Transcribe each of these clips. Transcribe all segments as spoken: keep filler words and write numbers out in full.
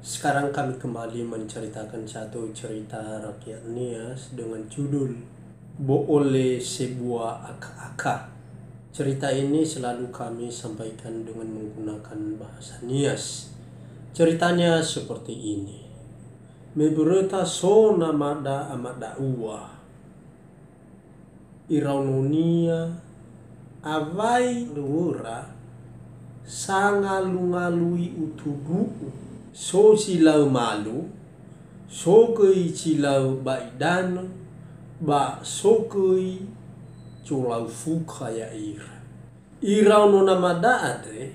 Sekarang kami kembali menceritakan satu cerita rakyat Nias dengan judul Bo'ole Sebuah Aka-aka. Cerita ini selalu kami sampaikan dengan menggunakan bahasa Nias. Ceritanya seperti ini. Me böröta so namada amada'ua. Iraononia, awai lowöra, sangalungalui utundru'u. So zi laö malu, so göi zi laö ba idanö, ba so göi zolau fuka ya'ira. Iraono namada andre,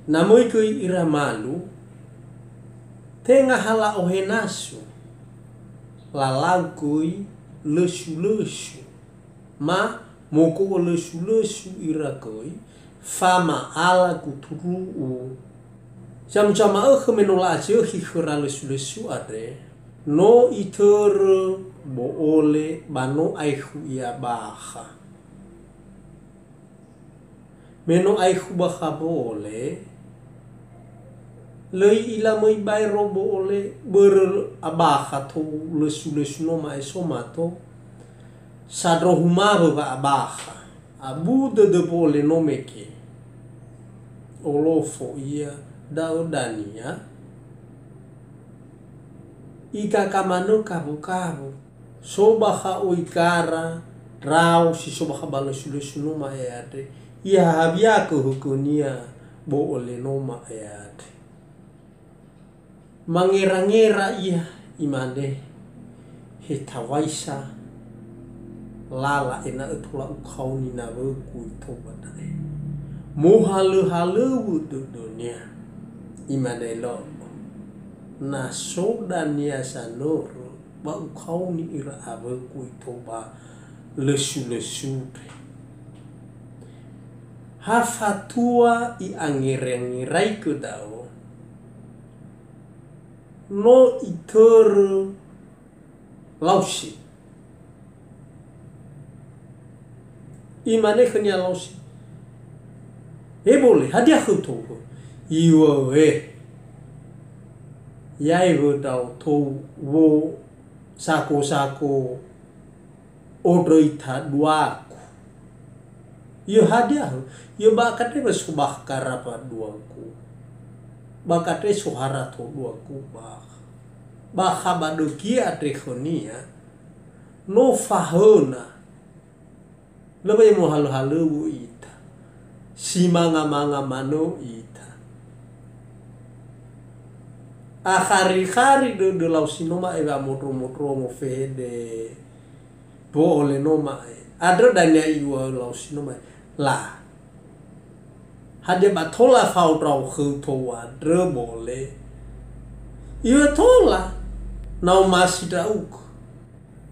na möi göi ira malu, tenga ha la'ohenasu, lalau göi lösulösu, ma mogo'ö lösulösu ira göi, fama'ala gutundru'u. Zamuza ma'ökhö me no la'azökhi khöra lösulösu andre, no itörö bo'ole ba no aekhu ia bakha. Me no aekhu bakha bo'ole, lö i'ila möi baero bo'ole, börö abakha tou lösulösu no ma'e so mato, sandrohu mawö wa'abakha. Abu dödö bo'ole no mege. Olofo ia, da'ö dania. Igaga manö kawökawö. So bakha oi gara, ndrao si so bakha ba lösulösu no ma'e andre. Ihahawiagö högönia bo'ole no ma'e andre. Mangerangera ia, imane, "He tawaisa lala ena'ö tola ukaoni nawögu ito ba da'e." Mohalöhalöŵö dödönia. Imane, "Lo, na so dania zanörö, ba ukaoni ira awögu ito ba lösulösu andre." Ha fatua i'angerangeraigö da'ö, no itörö Lausi. Imane khönia Lausi, "He bo'ole, hadia khöu tou?" "Iŵa'ö, ya'e wö ndrao tou wo sako-sako ondröi taduagu." "Yö hadia hö?" "Yö ba akatre wö so bakha gara ba duagu. Ba akatre so hara to duagu bakha." Bakha ba dögie andre khönia, no fahöna. Lö böi mohalöhalöŵö ita. Si manga-manga manö ita. Akhari-khari dödö Lausi no ma'e wa'amondro-mondrongo fede. Bo'ole no ma'e. Andrö dania iŵa'ö Lausi no ma'e, "La, hadia ba tola fao ndrao khöu tou andrö bo'ole?" "Iŵa'ö tola, na omasi ndra'ugö."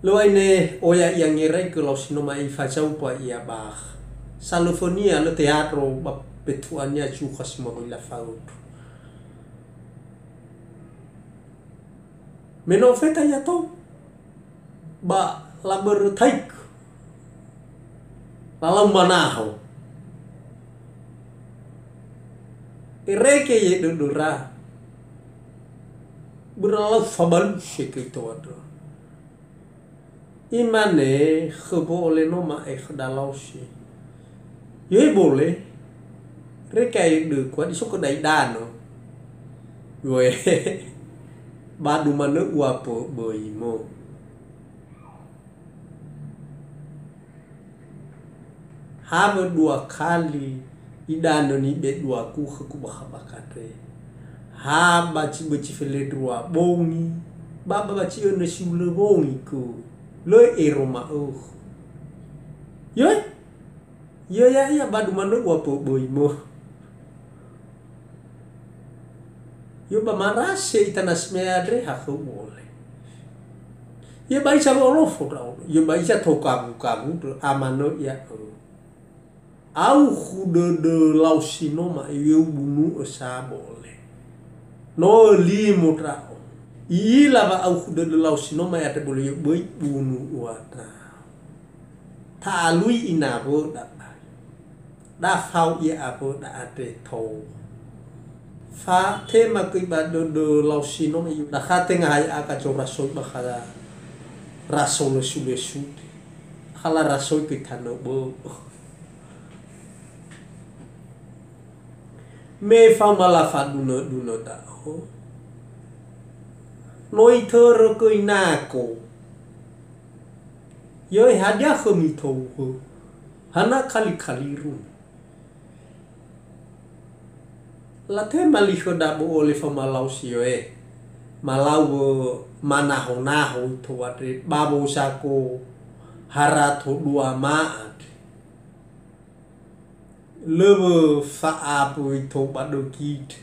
Lö aine oya i'angeraigö Lausi no ma'e, ifazaupa ia bakha. Salöfönia lö teatro ba betu'ania zukha si möi lafaöndru. Me no ofeta ia tou, ba labörötaigö, lalau manaho. Erege ye dödöra, börö lalau fabaluse göi tou andrö. Imane khö bo'ole no ma'e khö Dalausi, "Yö bo'ole, rege ae dögu, hadia so khöda idanö?" "Wöe, badu manö ua böi mö." Hawö dua kali idanö nibeduagu khögu bakha ba katre. Ha ba zi böi zi felendrua bongi, ba, ba, ba zi önö si ulö bongi gö. Lö ero ma'ökhö. Yö, yö ya'ia badu manö ua böi mö. Yö ba marase ita na si mea andre ha khö bo'ole. Yö ba isa wö olofo ndra'o. Yö ba isa tou kawu-kawu ndrö amanö ia'ö. Aukhu dödö Lausi no ma'e, yö ubunu'ö sa bo'ole. No ölimo ndra'o. I'ila wa aukhu dödö Lausi no ma'e andre bo'ole, yö böi bunu ua ndra'o. Ta'alui inawöda. Da fao ia awöda andre tou. Fatema gõi ba dödö Laosi no, iu dakha tenga hai aka zora soi ba kha raso lösu-lösu. Kha la rasoi gõi tanö bö'ö. Me faoma lafadunö-dunö da'ö, no itörö gõi Nako. Yöe, hadia khömi touhö? Hana kali-kaliru? Latema li khöda bö'ö le faoma Laosi, yöe. Malau wö manaho-naho ito andre, ba wosako harato dua ma andre. Lö wö fa'aböi tou ba dögi andre.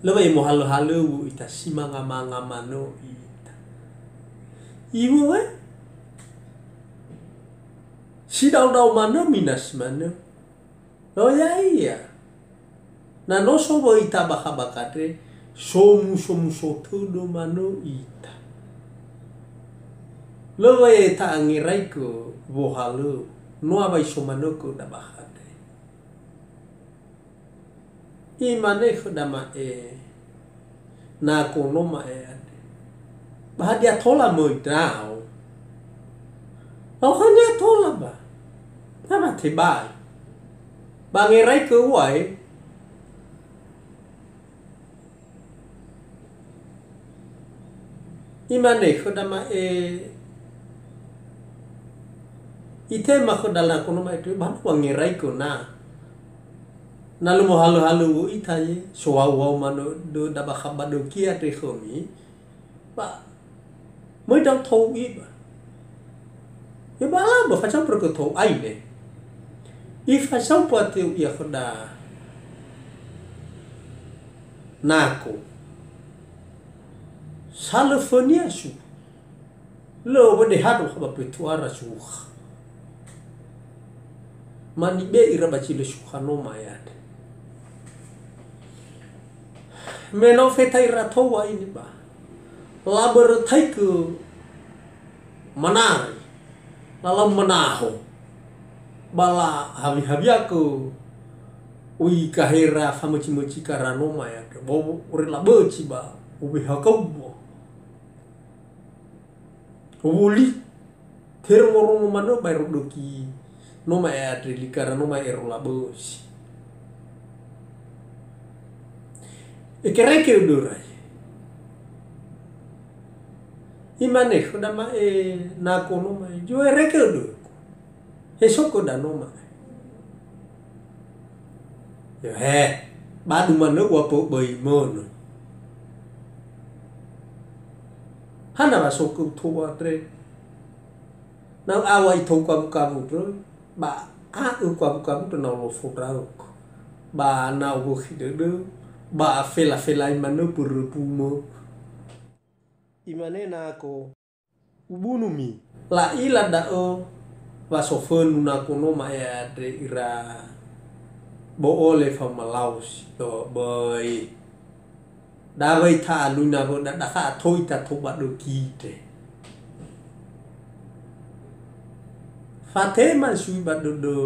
Lö wö mohalö-halöwö ita, si manga-manga manö ita. Iwö, eh? Si dao-dao manö, minas manö. Lö ya'ia. Na no so wöi ita bakha-bakha andre, somuso-muso tödö manö ita. Lö wöi ta'angeraigö wohalö, no awai so manö gö da bakha andre. Imane khö dama'e, Nako no ma'e andre. Ba hadia tola möi ndrao? Ba hadia tola ba? Ba, ba tebai. Ba ngerai khö ua e? Imane khö dama'e, itema khö da Nako no ma'e, ba no wa ngerai khö na. Na lö mohalö-halöwö ita ye, soau-au manö dö da bakha ba dögi andre khömi, ba möi ndrao tou iba. Ya ba ala ba fasau pura ke tou aine. Ifasau pua teu ia khöda Nako. Salöfönia su. Lö wede hadu ba petuara sukha. Manibe ira ba zi lö sukha no ma'e andre. Me no feta ira tou aine ba. Labörötaigö manari. Lalau manaho. Ba la hawi-hawia khö ui kahera famözi-mözi kara no ma'e andre. Bo, ore labözi ba. Uwe hakau bo. Wuli. Terongo-rongo manö baero dögi no ma'e andre, likara no ma'e ero labözi. Ekereke ödöra. Imane khö dama'e Nako no ma'e, "Zöereke ödöku. He so khö da no ma'e." Ya he, badu manö ua pö böi mönö. Hana wa so khö utou andre. Na awa itou kawu-kawu ndrö, ba a'ö kawu-kawu ndrö na olofo ndra'o. Ba na owökhi dödö, ba fela-felai manö börö bumö. Imane Nako, "Ubunumi." La'ila da'ö wa sofönu Nako no ma'e andre ira bo'o le faoma Laosi. Lo böi. Dawai ta'alui na wö da dakha atoi ta tou ba dögi andre. Fatema sui ba dödö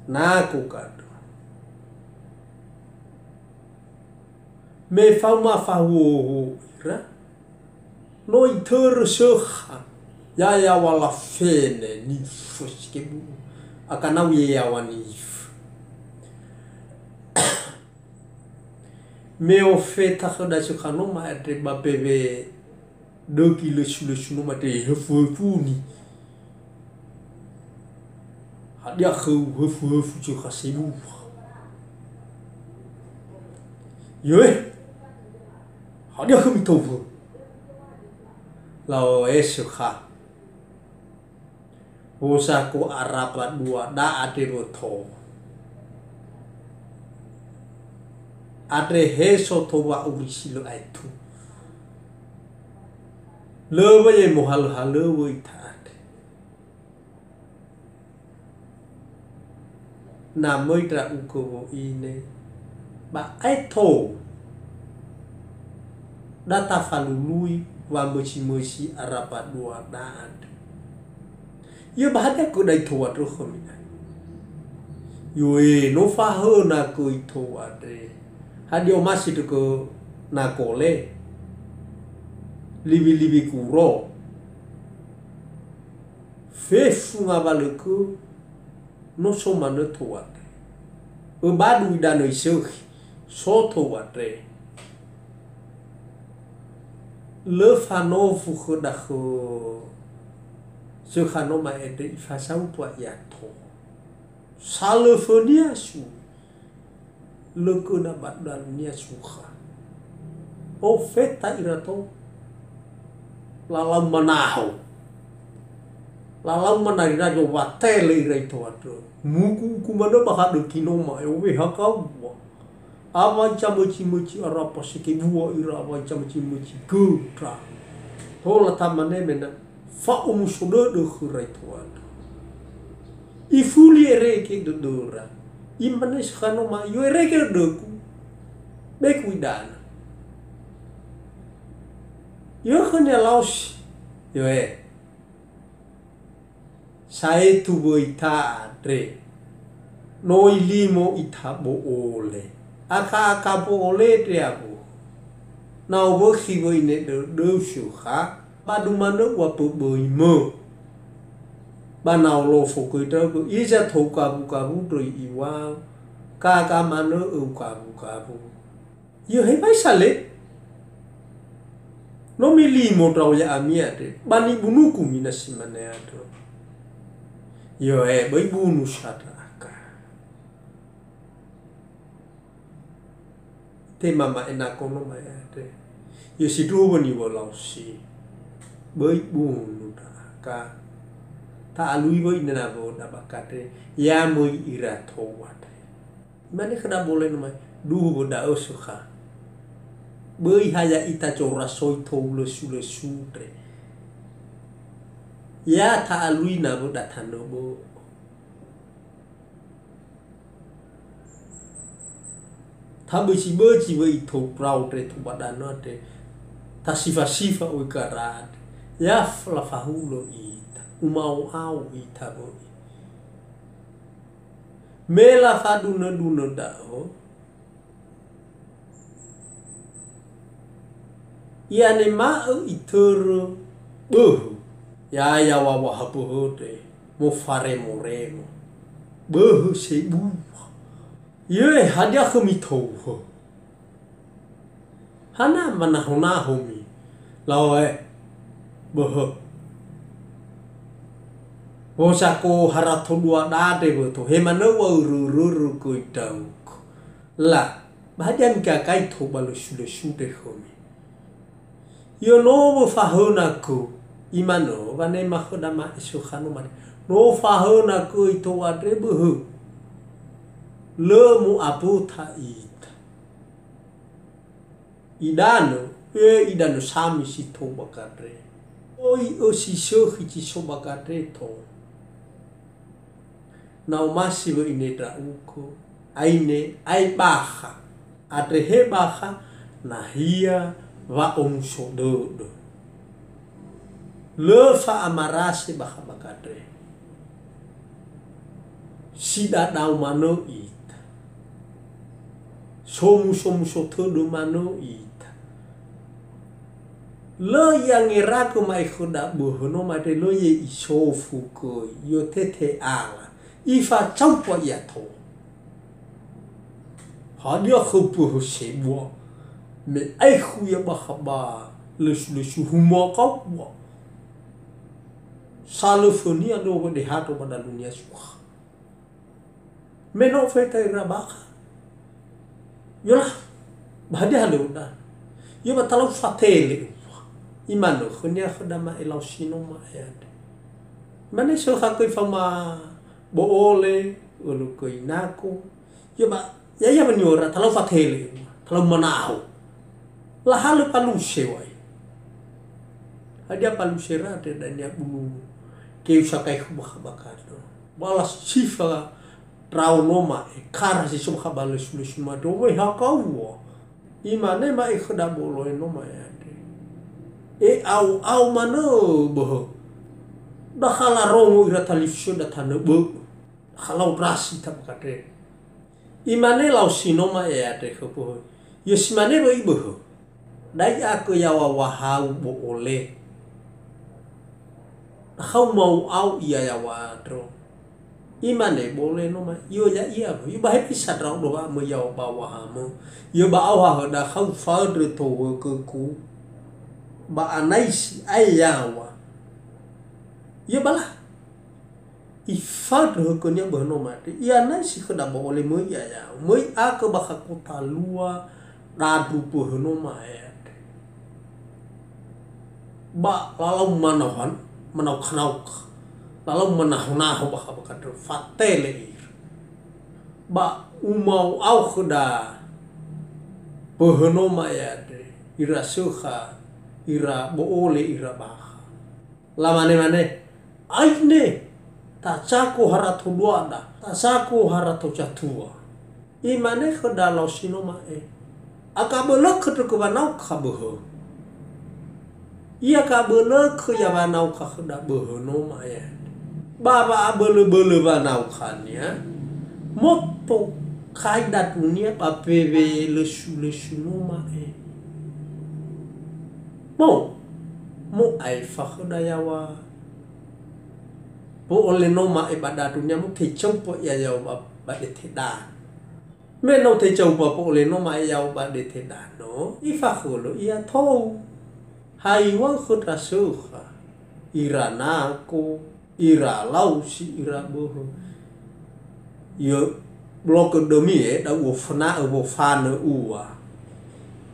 Nako kadu. Me faoma fahuhuhu ira, no itörö sökha, ya'ia wa lafene nifö sikebu, akanau ye yaŵa nifö. Me ofeta khöda sökha no ma'e andre ba bewe dögi lösu-lösu no ma'e andre höfu-höfuni. Hadia khöu höfu-höfu zökha sebua? Yöe, hadia khömi tou wö? Lao e sökha. Wosako arapa dua da'a andre wö tou. Andre he so tou wa'uri si lö aetu. Lö wö ye mohalö-halöwö ita andre. Na möi ndra'ugö wo'ine, ba aeto da tafalului wamösi-mösi arapa dua da'a andre. Ia ba hadia khö da itoa ndrö khömi andre? Yoe, no fahöna göi tou andre. Hadia omasi tökö nakole? Liwi-liwi kuro. Fefu ngawalö gö, no so manö tou andre. Öbadu idanö isökhi, so tou andre. Lö fanofu khöda khö Zökha no ma'e andre ifasautwa ia tou. Salöfönia sui. Lö göna ba dalunia sukha. Ofeta ira tou. Lalau manaho. Lalau manarirazo watele ira ito andrö. Muku-uku manö ba hadöki no ma'e, owe hakaua. Awa icamöci-möci arapa seke bua ira, awa icamöci-möci göndra. Tola tamane mena fa'omuso dödö khöra ito andrö. Ifuli erege dödöra. Imane Zökha no ma'e, "Yo erege dödögu. Beku idana." Yo khönia laosi. Yo e. Saetu wöi ita andre. No ilimo ita bo'ole. Aka-aka bo'ole andre abu. Na owökhi wöi ne dödöu Zökha, ba dumanö ua pöböimö. Ba na olofo göi ndra'ugö, iza tou kawu-kawu ndröi iŵa'ö, kaka manö öu kawu-kawu. Yö, hewisa le? No milimo ndra'o ya'ami andre, ba nibunugumi na si mane andrö. Yö, e, böi bunu sa ndra'aga. Tema ma'e nako no ma'e andre. Yö sindruhu wöni wolaosi. Böi bunu ndra'aga. Ta'alui wöi nena wöda ba katre. Ya möi ira tou andre. Imane khöda bo'ole no ma'e, "Duhu wö da'ö Zökha. Böi ha ya'ita zora soi tou lösu-lösu andre. Ya ta'alui nawöda tanö bö'ö. Tabözi-bözi wöi tou ndra'o andre tou ba danö andre. Tasifa-sifa oi gara andre. Ya f-, lafahulö ita. Umao-ao ita wöi." Me lafadunö-dunö da'ö, i'anema'ö itörö böhö, ya'ia wawaha böhö andre, mofaremo-remo. Böhö sebua. Yö, hadia khömi touhö? Hana manaho-nahomi? Lau e, böhö. Wosako harato dua dade wöto, he manö wa örö-rörö göi ndra'ugö. La, ba hadia migagai tou ba lösu-lösu andre khömi? Yö no wöfahöna gö, imanö wanema khöda ma'e Zökha no mane. No fahöna göi tou andre böhö. Lö mu'aböta ita. Idanö, e idanö sami si tou ba gandre. Oi ösi sökhi si so ba gandre tou. Na omasi wö ine ndra'ugö, aine, ae bakha. Andre he bakha, nahia wa'omuso dödö. Lö fa'amarase bakha ba gandre. Si dadao manö ita. Somuso-muso tödö manö ita. Lö i'angeragö ma'e khöda böhö no mate lö ye isofu göi, yö tete ala. Ifacaukua ia tou. Hadia khö böhö sebua? Me aekhu ia bakha ba lösu-lösu humoa kaua. Salöfönia no wödehato ba dalunia sukha. Me no ofeta ira bakha. Yola, ba hadia halöda? Yö ba talau fatele ua. Imanö khönia khöda ma'e lau si no ma'e andre. Mane Zökha göi faoma bo'ole, ölö göi nako. Yö ba, ya'ia waniora, talau fatele ua, talau manaho. Lahalö paluse wa'e. Hadia palusera te dania bunu keu sakai khubakha-bakha to. Ba la sifa ndra'o no ma'e, kara si so bakha ba lösu-lösu ma do, wöi hakaua. Imane ma'e khöda boloe no ma'e andre. E ao-ao manö böhö. Dakha larongo ira talifusö da tanö bö'ö. Halau rasi tabakatre. Imane lau sinoma ea andre khö böhö. Yo simane wö iböhö. Dai akö yawa wahau bo'ole. Khau mau au ia yawa andro. Imane bo'ole noma. Yo ya'ia wö. Yo ba hepisa ndra'odo wa'amö yawa ba wahamö. Yo ba au hahöda khau fandrö tohököku. Ba anaisi ae yawa. Yo bala. Ifandrö hökönia böhö noma andre. Ianaisi khöda bo'ole möi ia ya'o. Möi akö bakha kota lua dandru böhö noma andre. Ba lalau manauhan, manaukha-naukha. Lalau manaho-naho bakha bakha andre. Fatele ira. Ba umau au khöda böhö noma andre. Ira sökha, ira bo'ole, ira bakha. Lamane-mane, "Aine, tacako harato duada, tacako harato zatua." Imane khöda lau sinoma e, "Akabölökö ndrökö wanaukha böhö. Ia kabölökö ya wanaukha khöda böhö noma e." Ba wa'abölö-bölö wanaukhania, moto kai dandunia ba wewe lösu-lösu noma e. Mo, mo aefa khöda yawa. Bo'ole noma e ba dandunia mo tecaupa ia yawa ba, ba dete danö. Me no tecaupa bo'ole noma e yawa ba dete danö, ifakhölö ia tou. Haiwa khö ndra sökha, ira nako, ira lausi, ira böhö. Yo, blokö dömi e, da u'ofana'ö wofanö ua.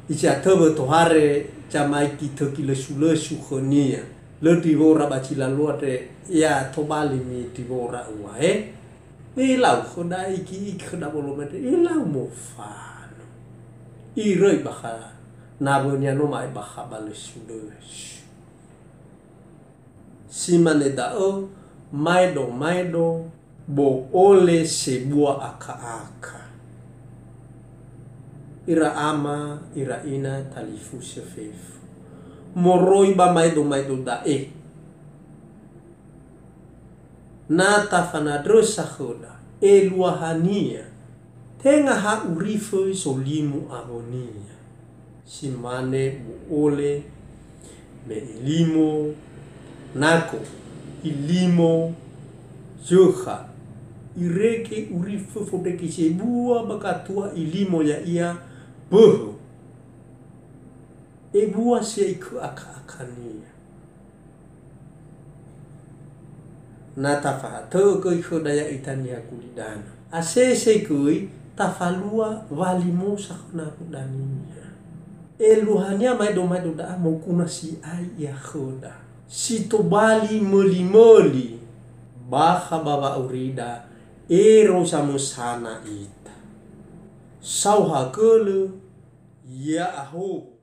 Isi atö wö tohare zamaigi tögi lösu-lösu khönia. Lö ndiwora ba zi lalua andre, ya tobali mi ndiwora ua, e. Ilau khöda iki-iki khöda boloma andre, ilau mofanö. Iröi bakha nawönia noma e bakha ba lösu-lösu. Si mane da'ö, maedo-maedo, bo'ole sebua aka-aka. Ira ama, ira ina, talifusö fefu. Moroi ba maedo-maedo da'e. Na tafanandrösa khöda, eluahania, tenga ha urifö zolimu awönia. Si mane bo'ole, me ilimo, nako, ilimo, zökha, irege urifö fondrege sebua ba gatua ilimo ya'ia böhö. Ebua si ya'ikö aka-akania. Na tafahatö göi khöda ya'ita niha gulidanö. Asese göi tafalua walimosa khö nawöda niha. Eluahania maedo-maedo da'a moguna si'ai ia khöda. Si tobali möli-möli, bakha ba wa'aurida ero zamösana ita. Saohagölö, ya'ahowu.